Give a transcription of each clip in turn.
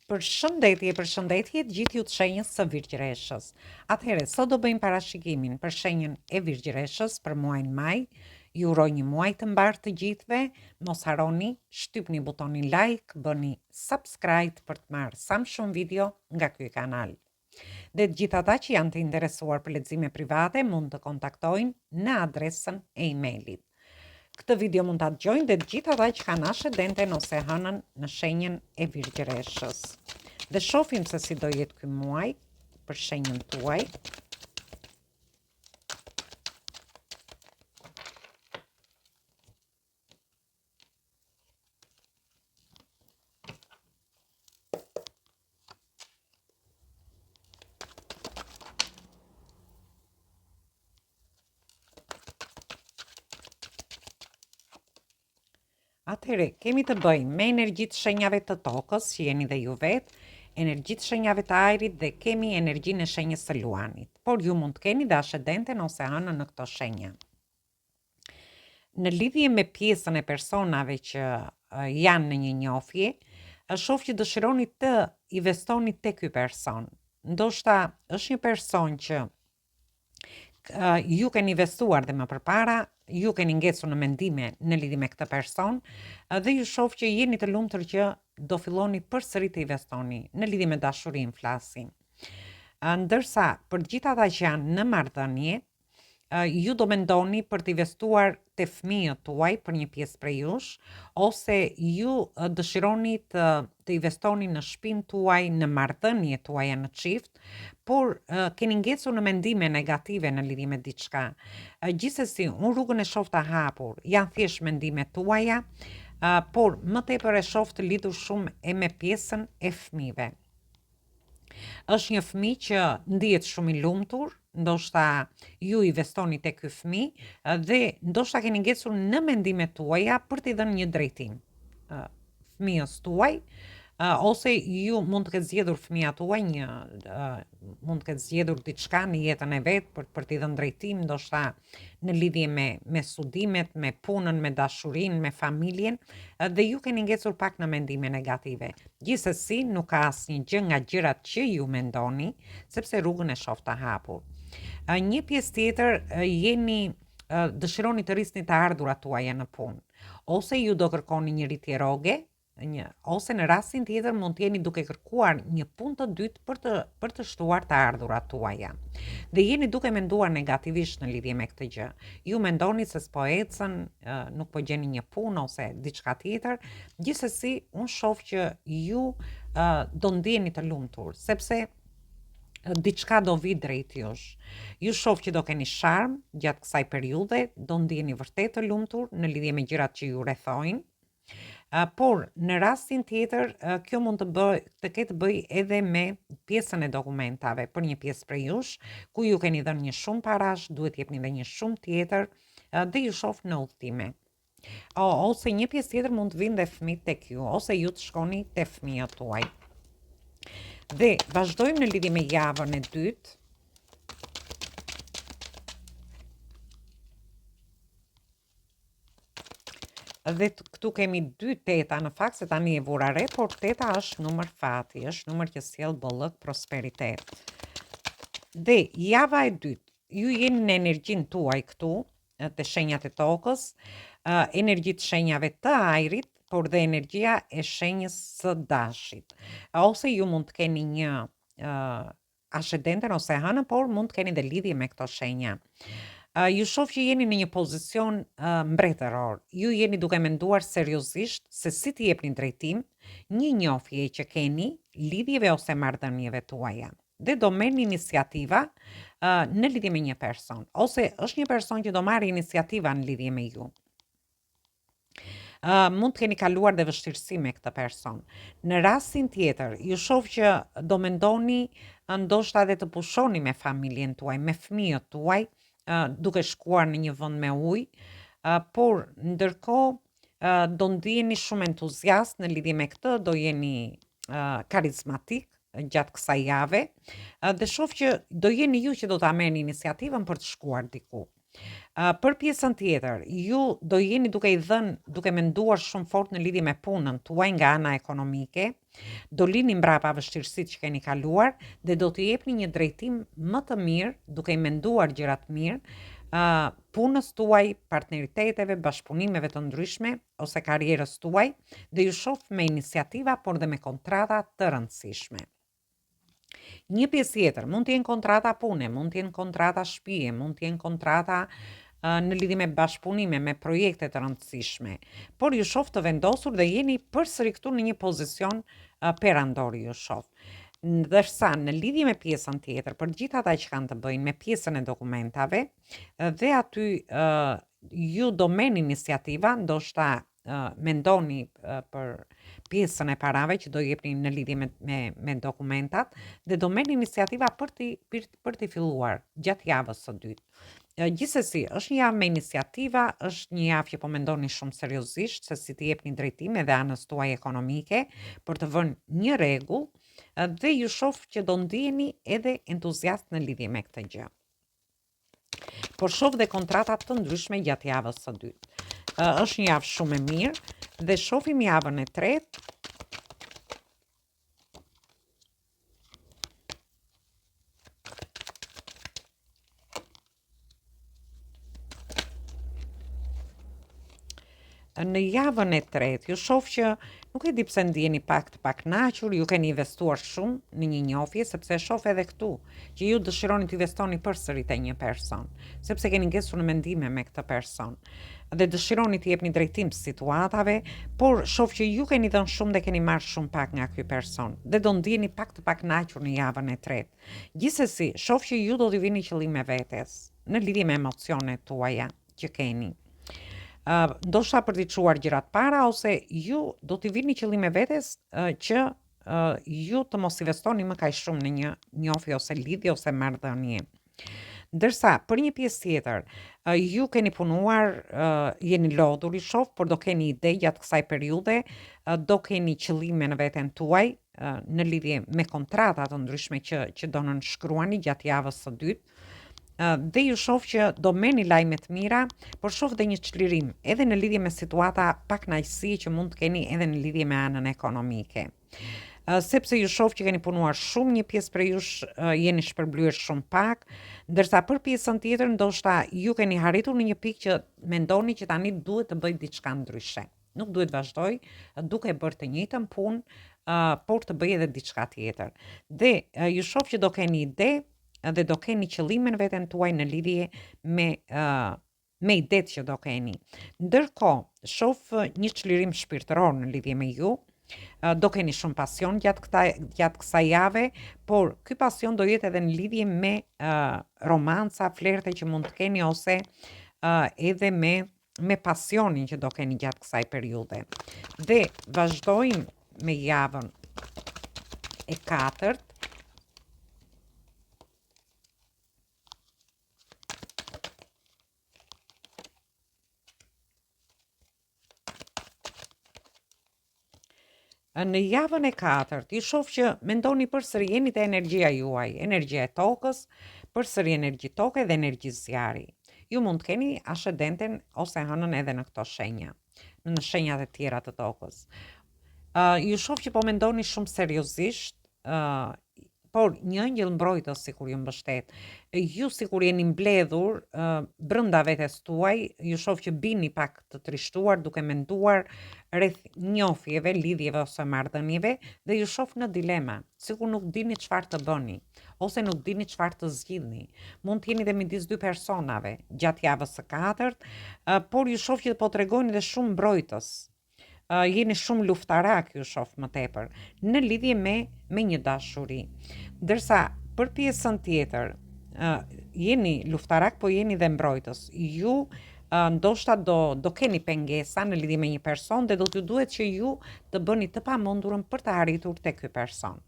Përshëndetje, përshëndetje të gjithë ju të shenjës së Virgjëreshës. Atëherë, sot do bëjmë parashikimin për shenjën e Virgjëreshës për muajin maj. Ju uroj një muaj të mbarë të gjithëve. Mos harroni, shtypni butonin like, bëni subscribe për të marrë sa më shumë video nga ky kanal. Dhe të gjithë ata që janë të interesuar për lexime private mund të kontaktojnë në adresën e emailit. Këtë video mund ta dëgjojnë dhe të gjithë ata që kanë ashendenten ose hënën në shenjën e Virgjëreshës. Dhe shofim se si do jetë ky muaj për shenjën tuaj. Atëherë, kemi të bëjmë me energjitë e shenjave të tokës, që jeni dhe ju vetë, energjitë e shenjave të ajrit dhe kemi energjinë e shenjës së luanit. Por ju mund të keni dhe ashendenten ose hënën në këto shenja. Në lidhje me pjesën e personave që janë në një njohje, shoh që dëshironi të investoni te ky person. Ndoshta është një person që ju keni investuar dhe më përpara, ju keni ngecur në mendime në lidhje me këtë person dhe ju shoh që jeni të lumtur që do filloni përsëri të investoni në lidhje me dashurinë flasim. Ndërsa për të gjithë ata që janë në marrëdhënie, ju do mendoni për të investuar te fëmijët tuaj për një pjesë prej jush, ose ju dëshironi të të investoni në shpinë tuaj, në marrëdhëniet tuaja në çift, por keni ngecur në mendime negative në lidhje me diçka. Gjithsesi, unë rrugën e shoh të hapur, janë thjesht mendimet tuaja, por më tepër e shoh të lidhur shumë e me pjesën e fëmijëve. Është një fëmijë që ndihet shumë i lumtur, ndoshta ju investoni te ky fëmijë dhe ndoshta keni ngecur në mendimet tuaja për t'i dhënë një drejtim fëmijës tuaj ose ju mund të ketë zgjedhur fëmija tuaj një mund të ketë zgjedhur diçka në jetën e vet për për t'i dhënë drejtim, ndoshta në lidhje me me studimet, me punën, me dashurinë, me familjen dhe ju keni ngecur pak në mendime negative. Gjithsesi, nuk ka asnjë gjë nga gjërat që ju mendoni, sepse rrugën e shoh të hapur. Një pjesë tjetër jeni dëshironi të rrisni të ardhurat tuaja në punë, ose ju do kërkoni një rritje rroge, një ose në rastin tjetër mund të jeni duke kërkuar një punë të dytë për të për të shtuar të ardhurat tuaja. Dhe jeni duke menduar negativisht në lidhje me këtë gjë. Ju mendoni se s'po ecën, nuk po gjeni një punë ose diçka tjetër. Gjithsesi, unë shoh që ju do ndiheni të lumtur, sepse diçka do vijë drejt jush. Ju shoh që do keni sharm gjatë kësaj periudhe, do ndiheni vërtet të lumtur në lidhje me gjërat që ju rrethojnë. Por në rastin tjetër, kjo mund të bëj, të ketë të bëjë edhe me pjesën e dokumentave për një pjesë prej jush, ku ju keni dhënë një shumë parash, duhet jepni dhe një shumë tjetër dhe ju shoh në udhëtime. O, ose një pjesë tjetër mund të vijnë dhe fëmijët tek ju, ose ju të shkoni te fëmijët tuaj. Dhe vazhdojmë në lidhje me javën e dytë. Dhe këtu kemi dy teta në fakt se tani e vura re, por teta është numër fati, është numër që sjell bollëk prosperitet. Dhe java e dytë, ju jeni në energjinë tuaj këtu, te shenjat e tokës, energjitë e shenjave të ajrit, por dhe energjia e shenjës së dashit. Ose ju mund të keni një ashendenten ose hënën, por mund të keni dhe lidhje me këto shenja. Uh, ju shoh që jeni në një pozicion uh, mbretëror. Ju jeni duke menduar seriozisht se si t'i jepni drejtim një njohje që keni lidhjeve ose marrëdhënieve tuaja. Dhe do merrni iniciativa uh, në lidhje me një person ose është një person që do marrë iniciativa në lidhje me ju. Uh, mund të keni kaluar dhe vështirësi me këtë person. Në rastin tjetër, ju shoh që do mendoni ndoshta edhe të pushoni me familjen tuaj, me fëmijët tuaj, uh, duke shkuar në një vend me ujë, uh, por ndërkohë uh, do ndiheni shumë entuziast në lidhje me këtë, do jeni uh, karizmatik gjatë kësaj jave uh, dhe shoh që do jeni ju që do ta merrni iniciativën për të shkuar diku. Për pjesën tjetër, ju do jeni duke i dhënë, duke menduar shumë fort në lidhje me punën tuaj nga ana ekonomike, do lini mbrapa vështirësitë që keni kaluar dhe do t'i jepni një drejtim më të mirë, duke i menduar gjërat mirë, uh, punës tuaj, partneriteteve, bashkëpunimeve të ndryshme ose karrierës tuaj dhe ju shoh me iniciativa, por dhe me kontrata të rëndësishme. Një pjesë tjetër, mund të jenë kontrata pune, mund të jenë kontrata shtëpie, mund të jenë kontrata në lidhje me bashkëpunime, me projekte të rëndësishme. Por ju shoh të vendosur dhe jeni përsëri këtu në një pozicion perandori ju shoh. Ndërsa në lidhje me pjesën tjetër, për gjithë ata që kanë të bëjnë me pjesën e dokumentave, dhe aty ju do merrni iniciativa, ndoshta mendoni për pjesën e parave që do jepni në lidhje me me me dokumentat dhe do merrni iniciativa për t'i për, për t'i filluar gjatë javës së dytë. Gjithsesi, është një javë me iniciativa, është një javë që po mendoni shumë seriozisht se si t'i jepni drejtim edhe anës tuaj ekonomike për të vënë një rregull dhe ju shoh që do ndiheni edhe entuziast në lidhje me këtë gjë. Por shoh dhe kontrata të ndryshme gjatë javës së dytë. Është një javë shumë e mirë dhe shohim javën e tretë. Në javën e tretë, ju shoh që nuk e di pse ndiheni pak të pakënaqur, ju keni investuar shumë në një njohje, sepse e shoh edhe këtu, që ju dëshironi të investoni përsëri te një person, sepse keni ngecur në mendime me këtë person dhe dëshironi të jepni drejtim situatave, por shoh që ju keni dhënë shumë dhe keni marrë shumë pak nga ky person dhe do ndiheni pak të pakënaqur në javën e tretë. Gjithsesi, shoh që ju do t'i vini qëllime vetes në lidhje me emocionet tuaja që keni. Uh, ndoshta për t'i çuar gjërat para ose ju do t'i vini qëllime vetes uh, që uh, ju të mos investoni më kaq shumë në një njohje ose lidhje ose marrëdhënie. Ndërsa për një pjesë tjetër, ju keni punuar, jeni lodhur i shoh, por do keni ide gjatë kësaj periudhe, do keni qëllime në veten tuaj në lidhje me kontrata të ndryshme që që do nënshkruani gjatë javës së dytë dhe ju shoh që do merrni lajme të mira, por shoh dhe një çlirim edhe në lidhje me situata pakënaqësie që mund të keni edhe në lidhje me anën ekonomike. Sepse ju shoh që keni punuar shumë, një pjesë prej jush jeni shpërblyer shumë pak, ndërsa për pjesën tjetër ndoshta ju keni arritur në një pikë që mendoni që tani duhet të bëj diçka ndryshe. Nuk duhet vazhdoj duke bërë të njëjtën punë, uh, por të bëj edhe diçka tjetër. Dhe uh, ju shoh që do keni ide dhe do keni qëllime në veten tuaj në lidhje me uh, me idetë që do keni. Ndërkohë, shoh një çlirim shpirtëror në lidhje me ju, do keni shumë pasion gjatë këta gjatë kësaj jave, por ky pasion do jetë edhe në lidhje me uh, romanca, flerte që mund të keni ose uh, edhe me me pasionin që do keni gjatë kësaj periudhe. Dhe vazhdojmë me javën e katërt. Në javën e katërt, ju shoh që mendoni përsëri jeni te energjia juaj, energjia e tokës, përsëri energji toke dhe energji zjarri. Ju mund të keni ascendenten ose hënën edhe në këto shenja, në shenjat e tjera të tokës. Uh, ju shoh që po mendoni shumë seriozisht, uh, por një engjëll mbrojtës sikur ju mbështet. Ju sikur jeni mbledhur uh, brenda vetes tuaj, ju shoh që bini pak të trishtuar duke menduar rreth njohjeve, lidhjeve ose marrëdhënieve dhe ju shoh në dilema, sikur nuk dini çfarë të bëni ose nuk dini çfarë të zgjidhni. Mund të jeni dhe midis dy personave gjatë javës së katërt, uh, por ju shoh që po tregojeni dhe shumë mbrojtës uh, jeni shumë luftarak, ju shoh më tepër, në lidhje me me një dashuri. Ndërsa për pjesën tjetër, uh, jeni luftarak, po jeni dhe mbrojtës. Ju uh, ndoshta do do keni pengesa në lidhje me një person dhe do t'ju duhet që ju të bëni të pamundurën për të arritur te ky person.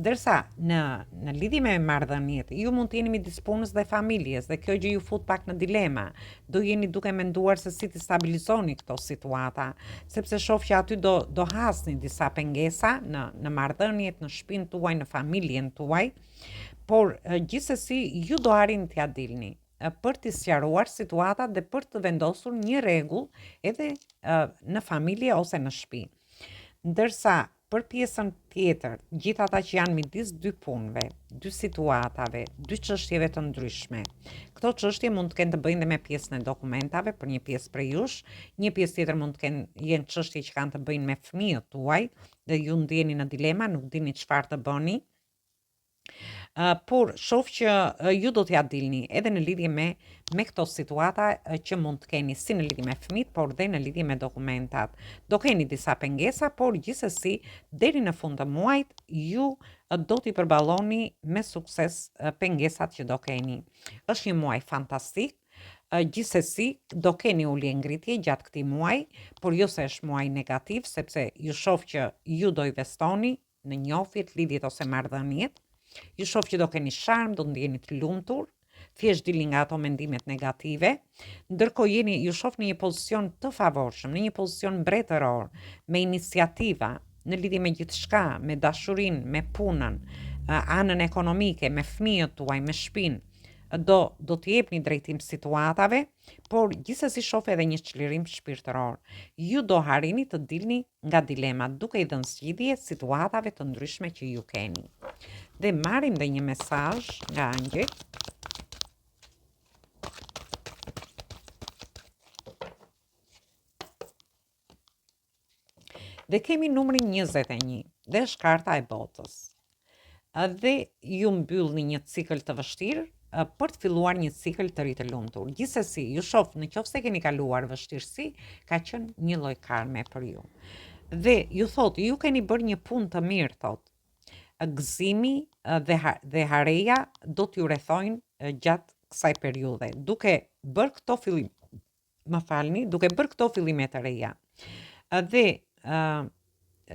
Ndërsa në në lidhje me marrëdhëniet, ju mund të jeni midis punës dhe familjes dhe kjo gjë ju fut pak në dilema. Do jeni duke menduar se si të stabilizoni këto situata, sepse shoh që aty do do hasni disa pengesa në në marrëdhëniet, në shtëpinë tuaj, në familjen tuaj, por gjithsesi ju do arrini t'ia dilni. për t'i sqaruar situatat dhe për të vendosur një rregull edhe në familje ose në shtëpi. Ndërsa për pjesën tjetër, gjithë ata që janë midis dy punëve, dy situatave, dy çështjeve të ndryshme. Këto çështje mund të kenë të bëjnë dhe me pjesën e dokumentave për një pjesë prej jush, një pjesë tjetër mund të kenë jenë çështje që kanë të bëjnë me fëmijët tuaj dhe ju ndiheni në dilema, nuk dini çfarë të bëni. Uh, por shoh që uh, ju do t'ia dilni edhe në lidhje me me këto situata uh, që mund të keni si në lidhje me fëmijët, por dhe në lidhje me dokumentat. Do keni disa pengesa, por gjithsesi deri në fund të muajit ju uh, do t'i përballoni me sukses uh, pengesat që do keni. Është një muaj fantastik, Gjithsesi, do keni ulje ngritje gjatë këtij muaji, por jo se është muaj negativ, sepse ju shoh që ju do investoni në njohjet, lidhjet ose marrëdhëniet. Ju shoh që do keni sharm, do ndiheni të lumtur, thjesht dilni nga ato mendimet negative. Ndërkohë jeni ju shoh në një pozicion të favorshëm, në një pozicion mbretëror, me iniciativa në lidhje me gjithçka, me dashurinë, me punën, anën ekonomike, me fëmijët tuaj, me shtëpinë. Do do t'i jepni drejtim situatave, por gjithsesi shoh edhe një çlirim shpirtëror. Ju do arrini të dilni nga dilemat duke i dhënë zgjidhje situatave të ndryshme që ju keni. Dhe marrim dhe një mesazh nga angjëjt. Dhe kemi numrin 21, dhe është karta e botës. Dhe ju mbyllni një cikël të vështirë për të filluar një cikël të ri të lumtur. Gjithsesi, ju shoh në qoftë se keni kaluar vështirësi, ka qenë një lloj karme për ju. Dhe ju thotë, ju keni bërë një punë të mirë, thotë. Gëzimi dhe dhe hareja do t'ju rrethojnë gjatë kësaj periudhe, duke bërë këto fillim më falni, duke bërë këto fillime të reja. Dhe ë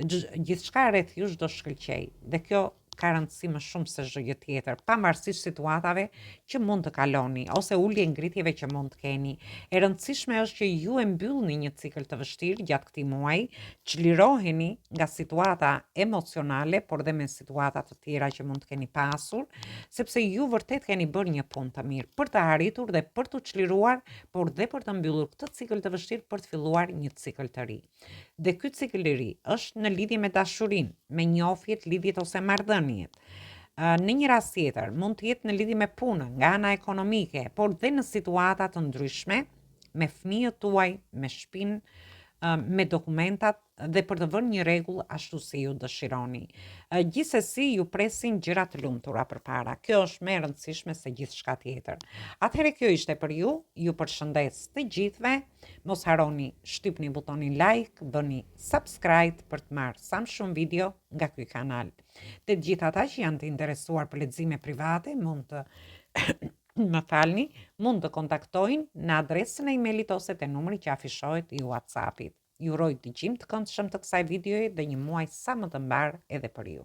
gjithçka rreth jush do shkëlqejë dhe kjo ka rëndësi më shumë se çdo gjë tjetër, pavarësisht situatave që mund të kaloni ose ulje ngritjeve që mund të keni. E rëndësishme është që ju e mbyllni një cikël të vështirë gjatë këtij muaji, çliroheni nga situata emocionale, por dhe me situata të tjera që mund të keni pasur, sepse ju vërtet keni bërë një punë të mirë për të arritur dhe për t'u çliruar, por dhe për të mbyllur këtë cikël të vështirë për të filluar një cikël të ri. Dhe ky cikël i ri është në lidhje me dashurinë, me njohjet, lidhjet ose marrëdhëniet. Në një rast tjetër, mund të jetë në lidhje me punën, nga ana ekonomike, por dhe në situata të ndryshme, me fëmijët tuaj, me shpinë, me dokumentat dhe për të vënë një rregull ashtu si ju dëshironi. Gjithsesi ju presin gjëra të lumtura përpara. Kjo është më e rëndësishme se gjithçka tjetër. Atëherë kjo ishte për ju. Ju përshëndes të gjithëve. Mos harroni shtypni butonin like, bëni subscribe për të marrë sa më shumë video nga ky kanal. Dhe të gjithë ata që janë të interesuar për lexime private mund të më falni, mund të kontaktojnë në adresën e emailit ose te numri që afishohet i WhatsApp-it. Ju uroj dëgjim të këndshëm të kësaj videoje dhe një muaj sa më të mbarë edhe për ju.